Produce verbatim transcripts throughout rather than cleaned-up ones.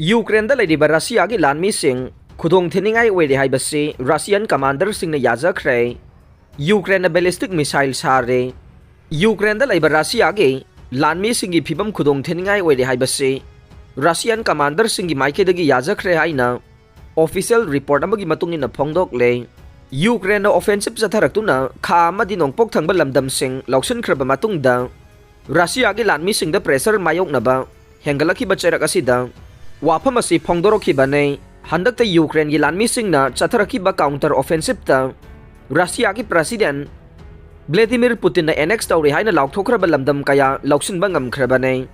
ꯌꯨꯀ꯭ꯔꯦꯟꯗ ꯂꯩꯔꯤꯕ ꯔꯁꯤꯌꯥꯒꯤ ꯂꯥꯟꯃꯤꯁꯤꯡ ꯈꯨꯗꯣꯡ ꯊꯤꯅꯤꯡꯉꯥꯏ ꯑꯣꯏꯔꯦ ꯍꯥꯏꯕꯁꯤ ꯔꯁꯤꯌꯥꯟ ꯀꯃꯥꯟꯗꯔꯁꯤꯡꯅ ꯌꯥꯖꯈ꯭ꯔꯦ꯫ ꯌꯨꯀ꯭ꯔꯦꯟꯅ ballistic missile ꯁꯥꯔꯦ꯫ ꯌꯨꯀ꯭ꯔꯦꯟꯗ ꯂꯩꯕ ꯔꯁꯤꯌꯥꯒꯤ ꯂꯥꯟꯃꯤꯁꯤꯡꯒꯤ ꯐꯤꯕꯝ ꯈꯨꯗꯣꯡ ꯊꯤꯅꯤꯡꯉꯥꯏ ꯑꯣꯏꯔꯦ ꯍꯥꯏꯕꯁꯤ ꯔꯁꯤꯌꯥꯟ ꯀꯃꯥꯟꯗꯔꯁꯤꯡꯒꯤ ꯃꯥꯏꯀꯩꯗꯒꯤ ꯌꯥꯖꯈ꯭ꯔꯦ ꯍꯥꯏꯅ official report ꯑꯃꯒꯤ ꯃꯇꯨꯡ ꯏꯟꯅ ꯐꯣꯡꯗꯣꯛꯂꯦ꯫ ꯌꯨꯀ꯭ꯔꯦꯟꯅ offensive ꯆꯠꯊꯔꯛꯇꯨꯅ ꯈꯥ ꯑꯃꯗꯤ ꯅꯣꯡꯄꯣꯛ ꯊꯪꯕ ꯂꯝꯗꯝꯁꯤꯡ ꯂꯧꯁꯤꯟꯈ꯭ꯔꯕ ꯃꯇꯨꯡꯗ, ꯔꯁꯤꯌꯥꯒꯤ ꯂꯥꯟꯃꯤꯁꯤꯡꯗ pressure ꯃꯥꯌꯣꯛꯅꯕ ꯍꯦꯟꯒꯠꯂꯛꯈꯤꯕ ꯆꯩꯔꯛ ꯑꯁꯤꯗ ꯋꯥꯐꯝ ꯑꯁꯤ ꯐꯣꯡꯗꯣꯔꯛꯈꯤꯕꯅꯤ꯫ ꯍꯟꯗꯛꯇ ꯌꯨꯀ꯭ꯔꯦꯟꯒꯤ ꯂꯥꯟꯃꯤꯁꯤꯡꯅ ꯆꯠꯊꯔꯛꯈꯤꯕ counter offensiveꯇ ꯔꯁꯤꯌꯥꯒꯤ president ꯕ꯭ꯂꯦꯗꯤꯃꯤꯔ ꯄꯨꯇꯤꯟꯅ annex ꯇꯧꯔꯦ ꯍꯥꯏꯅ ꯂꯥꯎꯊꯣꯛꯈ꯭ꯔꯕ ꯂꯝꯗꯝ ꯀꯌꯥ ꯂꯧꯁꯤꯟꯕ ꯉꯝꯈ꯭ꯔꯕꯅꯤ꯫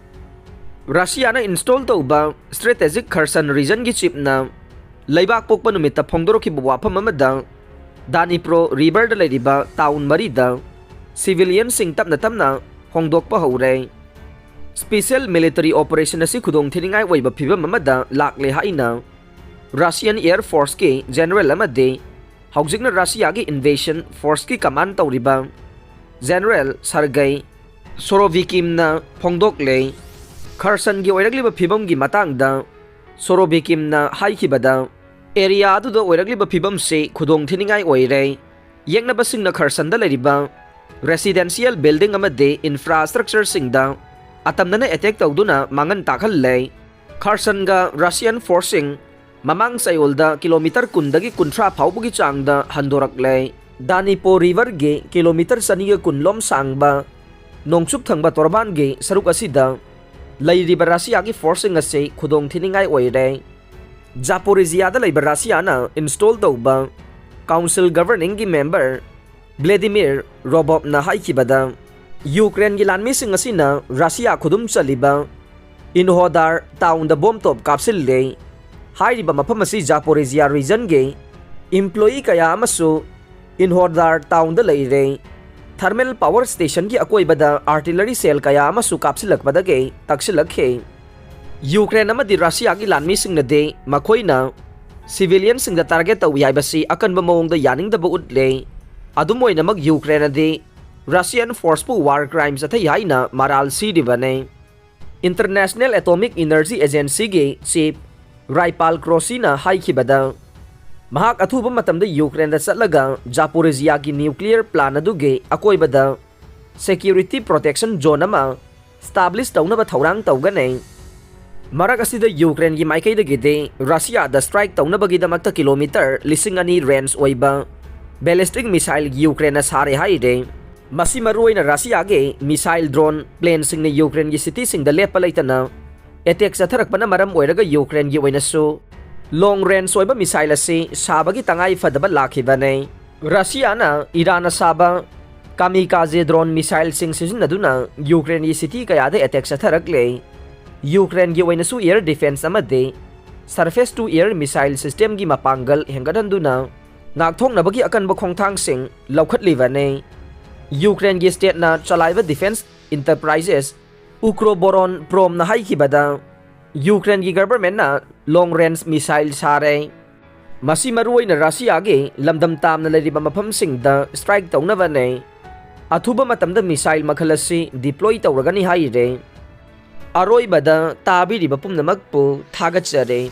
ꯔꯁꯤꯌꯥꯅ install ꯇꯧꯕ strategic Kherson regionꯒꯤ chiefꯅ ꯂꯩꯕꯥꯛ ꯄꯣꯛꯄ ꯅꯨꯃꯤꯠꯇ ꯐꯣꯡꯗꯣꯔꯛꯈꯤꯕ ꯋꯥꯐꯝ ꯑꯃꯗ, Dnipro riverꯗ ꯂꯩꯔꯤꯕ town ꯃꯔꯤꯗ civilianꯁꯤꯡ ꯇꯞꯅ ꯇꯞꯅ ꯍꯣꯡꯗꯣꯛꯄ ꯍꯧꯔꯦ꯫ Special military operation ꯑꯁꯤ ꯈꯨꯗꯣꯡ ꯊꯤꯅꯤꯡꯉꯥꯏ ꯑꯣꯏꯕ ꯐꯤꯕꯝ ꯑꯃꯗ ꯂꯥꯛꯂꯦ ꯍꯥꯏꯅ Russian Air Forceꯀꯤ general ꯑꯃꯗꯤ ꯍꯧꯖꯤꯛꯅ ꯔꯁꯤꯌꯥꯒꯤ invasion forceꯀꯤ command ꯇꯧꯔꯤꯕ general Sergei Surovikinꯅ ꯐꯣꯡꯗꯣꯛꯂꯦ꯫ Khersonꯒꯤ ꯑꯣꯏꯔꯛꯂꯤꯕ ꯐꯤꯕꯝꯒꯤ ꯃꯇꯥꯡꯗ Surovikinꯅ ꯍꯥꯏꯈꯤꯕꯗ, area ꯑꯗꯨꯗ ꯑꯣꯏꯔꯛꯂꯤꯕ ꯐꯤꯕꯝꯁꯤ ꯈꯨꯗꯣꯡ ꯊꯤꯅꯤꯡꯉꯥꯏ ꯑꯣꯏꯔꯦ꯫ ꯌꯦꯛꯅꯕꯁꯤꯡꯅ Khersonꯗ ꯂꯩꯔꯤꯕ residential building ꯑꯃꯗꯤ infrastructureꯁꯤꯡꯗ ꯑꯇꯝꯅꯅ attack ꯇꯧꯗꯨꯅ ꯃꯥꯡꯍꯟ ꯇꯥꯛꯍꯜꯂꯦ꯫ Khersonꯒ Russian forceꯁꯤꯡ ꯃꯃꯥꯡ ꯆꯌꯣꯜꯗ kilometre ꯀꯨꯟꯗꯒꯤ ꯀꯨꯟꯊ꯭ꯔꯥ ꯐꯥꯎꯕꯒꯤ ꯆꯥꯡꯗ ꯍꯟꯗꯣꯔꯛꯂꯦ꯫ Dnipro riverꯒꯤ kilometre ꯆꯅꯤꯒ ꯀꯨꯟ ꯂꯣꯝ ꯁꯥꯡꯕ ꯅꯣꯡꯆꯨꯞ ꯊꯪꯕ ꯇꯣꯔꯕꯥꯟꯒꯤ ꯁꯔꯨꯛ ꯑꯁꯤꯗ ꯂꯩꯔꯤꯕ ꯔꯁꯤꯌꯥꯒꯤ forceꯁꯤꯡ ꯑꯁꯤ ꯈꯨꯗꯣꯡ ꯊꯤꯅꯤꯡꯉꯥꯏ ꯑꯣꯏꯔꯦ꯫ ꯖꯥꯄꯣꯔꯤꯖꯤꯌꯥꯗ ꯂꯩꯕ ꯔꯁꯤꯌꯥꯅ install ꯇꯧꯕ council governing member Vladimir Rogovꯅ ꯍꯥꯏꯈꯤꯕꯗ, ꯌꯨꯀ꯭ꯔꯦꯟꯒꯤ ꯂꯥꯟꯃꯤꯁꯤꯡ ꯑꯁꯤꯅ ꯔꯁꯤꯌꯥ ꯈꯨꯗꯨꯝ ꯆꯜꯂꯤꯕ ꯏꯟꯍꯣꯗꯥꯔ townꯗ bomb ꯇꯣꯞ ꯀꯥꯞꯁꯤꯜꯂꯦ꯫ ꯍꯥꯏꯔꯤꯕ ꯃꯐꯝ ꯑꯁꯤ ꯖꯥꯄꯣꯔꯤꯖꯤꯌꯥ regionꯒꯤ employee ꯀꯌꯥ ꯑꯃꯁꯨ ꯏꯟꯍꯣꯗꯥꯔ townꯗ ꯂꯩꯔꯦ꯫ Thermal power stationꯒꯤ ꯑꯀꯣꯏꯕꯗ artillery shell ꯀꯌꯥ ꯑꯃꯁꯨ ꯀꯥꯞꯁꯤꯜꯂꯛꯄꯗꯒꯤ ꯇꯛꯁꯤꯜꯂꯛꯈꯤ꯫ ꯌꯨꯀ꯭ꯔꯦꯟ ꯑꯃꯗꯤ ꯔꯁꯤꯌꯥꯒꯤ ꯂꯥꯟꯃꯤꯁꯤꯡꯅꯗꯤ ꯃꯈꯣꯏꯅ civilianꯁꯤꯡꯗ target ꯇꯧꯏ ꯍꯥꯏꯕꯁꯤ ꯑꯀꯟꯕ ꯃꯑꯣꯡꯗ ꯌꯥꯅꯤꯡꯗꯕ ꯎꯠꯂꯦ꯫ ꯑꯗꯨꯝ ꯑꯣꯏꯅꯃꯛ, ꯌꯨꯀ꯭ꯔꯦꯟꯅꯗꯤ Russian forceꯄꯨ war crime ꯆꯠꯊꯩ ꯍꯥꯏꯅ ꯃꯔꯥꯜ ꯁꯤꯔꯤꯕꯅꯤ꯫ International Atomic Energy Agencyꯒꯤ chief ꯔꯥꯏꯄꯥꯜ ꯒ꯭ꯔꯣꯁꯤꯅ ꯍꯥꯏꯈꯤꯕꯗ, ꯃꯍꯥꯛ ꯑꯊꯨꯕ ꯃꯇꯝꯗ ꯌꯨꯀ꯭ꯔꯦꯟꯗ ꯆꯠꯂꯒ ꯖꯥꯄꯣꯔꯤꯖꯤꯌꯥꯒꯤ nuclear plant ꯑꯗꯨꯒꯤ ꯑꯀꯣꯏꯕꯗ security protection zone ꯑꯃ establish ꯇꯧꯅꯕ ꯊꯧꯔꯥꯡ ꯇꯧꯒꯅꯤ꯫ ꯃꯔꯛ ꯑꯁꯤꯗ ꯌꯨꯀ꯭ꯔꯦꯟꯒꯤ ꯃꯥꯏꯀꯩꯗꯒꯤꯗꯤ ꯔꯁꯤꯌꯥꯗ strike ꯇꯧꯅꯕꯒꯤꯗꯃꯛꯇ kilometre ꯂꯤꯁꯤꯡ ꯑꯅꯤ range ꯑꯣꯏꯕ ballistic missile ꯌꯨꯀ꯭ꯔꯦꯟꯅ ꯁꯥꯔꯦ ꯍꯥꯏꯔꯦ꯫ ꯃꯁꯤ ꯃꯔꯨꯑꯣꯏꯅ ꯔꯁꯤꯌꯥꯒꯤ missile drone planeꯁꯤꯡꯅ ꯌꯨꯀ꯭ꯔꯦꯟꯒꯤ cityꯁꯤꯡꯗ ꯂꯦꯞꯄ ꯂꯩꯇꯅ attack ꯆꯠꯊꯔꯛꯄꯅ ꯃꯔꯝ ꯑꯣꯏꯔꯒ ꯌꯨꯀ꯭ꯔꯦꯟꯒꯤ ꯑꯣꯏꯅꯁꯨ long range ꯑꯣꯏꯕ missile ꯑꯁꯤ ꯁꯥꯕꯒꯤ ꯇꯉꯥꯏ ꯐꯗꯕ ꯂꯥꯛꯈꯤꯕꯅꯤ꯫ ꯔꯁꯤꯌꯥꯅ ꯏꯔꯥꯟꯅ ꯁꯥꯕ kamikaze drone missileꯁꯤꯡ ꯁꯤꯖꯤꯟꯅꯗꯨꯅ ꯌꯨꯀ꯭ꯔꯦꯟꯒꯤ city ꯀꯌꯥꯗ attack ꯆꯠꯊꯔꯛꯂꯦ꯫ ꯌꯨꯀ꯭ꯔꯦꯟꯒꯤ ꯑꯣꯏꯅꯁꯨ air defence ꯑꯃꯗꯤ surface to air missile systemꯒꯤ ꯃꯄꯥꯡꯒꯜ ꯍꯦꯟꯒꯠꯍꯟꯗꯨꯅ ꯉꯥꯛꯊꯣꯛꯅꯕꯒꯤ ꯑꯀꯟꯕ ꯈꯣꯡꯊꯥꯡꯁꯤꯡ ꯂꯧꯈꯠꯂꯤꯕꯅꯤ꯫ ꯌꯨꯀ꯭ꯔꯦꯟꯒꯤ stateꯅ ꯆꯂꯥꯏꯕ defence enterprises Ukroboronpromꯅ ꯍꯥꯏꯈꯤꯕꯗ, ꯌꯨꯀ꯭ꯔꯦꯟꯒꯤ governmentꯅ long range missile ꯁꯥꯔꯦ꯫ ꯃꯁꯤ ꯃꯔꯨꯑꯣꯏꯅ ꯔꯁꯤꯌꯥꯒꯤ ꯂꯝꯗꯝ ꯇꯥꯝꯅ ꯂꯩꯔꯤꯕ ꯃꯐꯝꯁꯤꯡꯗ strike ꯇꯧꯅꯕꯅꯤ꯫ ꯑꯊꯨꯕ ꯃꯇꯝꯗ missile ꯃꯈꯜ ꯑꯁꯤ deploy ꯇꯧꯔꯒꯅꯤ ꯍꯥꯏꯔꯦ꯫ ꯑꯔꯣꯏꯕꯗ ꯇꯥꯕꯤꯔꯤꯕ ꯄꯨꯝꯅꯃꯛꯄꯨ ꯊꯥꯒꯠꯆꯔꯤ꯫